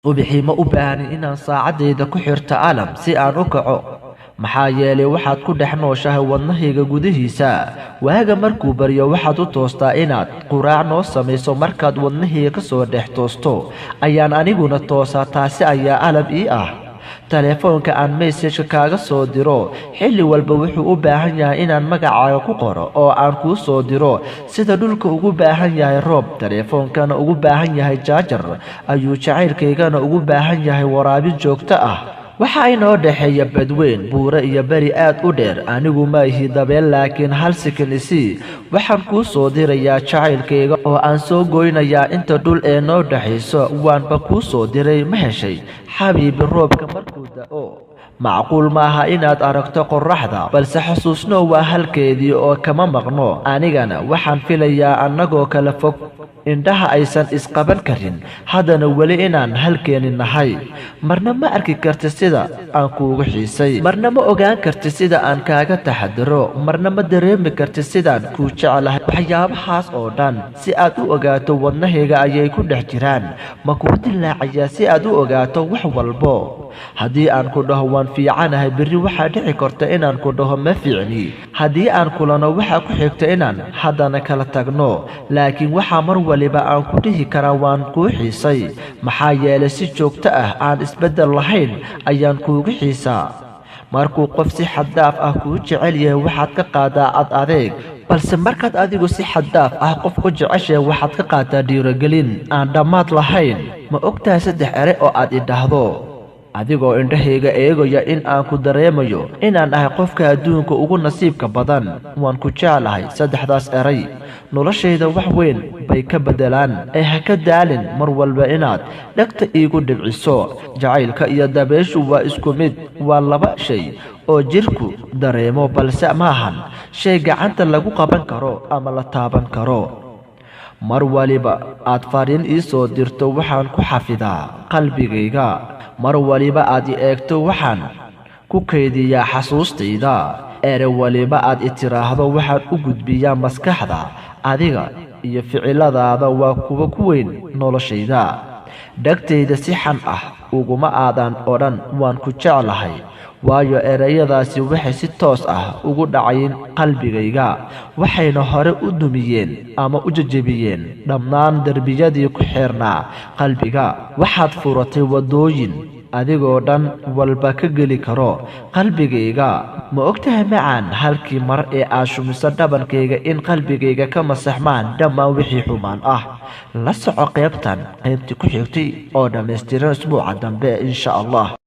Subaxii ma u baahnin inaan saacaddayda ku xirto alarm si aan u kaco, maxaa yeelay waxaad ku dhex nooshahay wadnahayga gudihiisa. Waaga markuu baryo waxaad u toostaa inaad quraac noo samayso. Markaad wadnahayga ka soo dhex toosto ayaan aniguna toosaa, taasi ayaa alarm ii ah. Taleefoonka aan message-ka kaaga soo diro xilli walba wuxuu u baahan yahay inaan magacaaga ku qoro oo aan kuu soo diro. Sida dhulka ugu baahan yahay roob, taleefoonkana ugu baahan yahay jaajar, ayuu jacaylkaygana ugu baahan yahay waraabin joogto ah. Waxa inoo dhexeeya badweyn, buuro iyo beri aad u dheer. Anigu ma ihi dabeel, laakiin hal sikin isii, waxaan kuu soo dirayaa jacaylkayga oo aan soo goynayaa inta dhul ee noo dhexayso. Waanba kuu soo diray, ma heshay xabiibi? Roobka markuu da'o macquul maaha inaad aragto qorraxda, balse xusuusno waa halkeedii oo kama maqno. Anigana waxaan filayaa annagoo kala fog, indhaha aysan isqaban karin, haddana weli inaan halkeeni nahay. Marna ma arki karti sida aan kuugu xiisay, marna ma ogaan karti sida aan kaaga taxadiro, marna ma dareemi karti sidaan kuu jeclahay. Waxyaabahaas oo dhan si aad u ogaato wadnahayga ayay ku dhex jiraan. Ma kuu dilaacayaa si aad u ogaato wax walbo? Haddii aan ku dhaho waan fiicanahay, berri waxaa dhici karta inaan ku dhaho ma fiicni. Haddii aan kulano waxaa ku xigta inaan haddana kala tagno, laakiin waxaa mar waliba aan ku dhihi karaa waan kuu xiisay, maxaa yeelay si joogto ah aan isbeddel lahayn ayaan kuugu xiisaa. Markuu qof si xad-dhaaf ah kuu jecel yahay waxaad ka qaadaa ad adeeg, balse markaad adigu si xad-dhaaf ah qof ku jeceshahay waxaad ka qaataa dhiirogelin aan dhammaad lahayn. Ma ogtahay saddex ere oo aad idhaahdo adigoo indhahayga eegaya in aan ku dareemayo inaan ahay qofka adduunka ugu nasiibka badan? Waan ku jeclahay. Saddexdaas eray noloshayda wax weyn bay ka beddelaan, ee ha ka daalin mar walba inaad dhegta iigu dhibciso. Jacaylka iyo dabeeshu waa isku mid, waa laba shay oo jidhku dareemo, balse maahan shay gacanta lagu qaban karo ama la taaban karo. Mar waliba aad fariin ii soo dirto waxaan ku xafidaa qalbigayga. Mar waliba aad i eegto waxaan ku kaydiyaa xasuustayda. Ere waliba aad i tiraahdo waxaan u gudbiyaa maskaxda. Adiga iyo ficiladaada waa kuwa ku weyn noloshayda. Dhegtayda si xan ah uguma aadan odhan waan ku jeclahay, waayo erayadaasi waxay si toos ah ugu dhacayeen qalbigayga, waxayna hore u dumiyeen ama u jejebiyeen dhammaan derbiyadii ku xeernaa qalbiga. Waxaad furatay waddooyin adigoo dhan walba ka geli karo qalbigayga. Ma ogtahay macaan, halkii mar ee aad shumiso dhabankayga in qalbigayga ka masaxmaan dhammaan wixii xumaan ah? La soco qaybtan qaybtii ku xigtay oo dhammaystiran isbuuca dambe, insha Allah.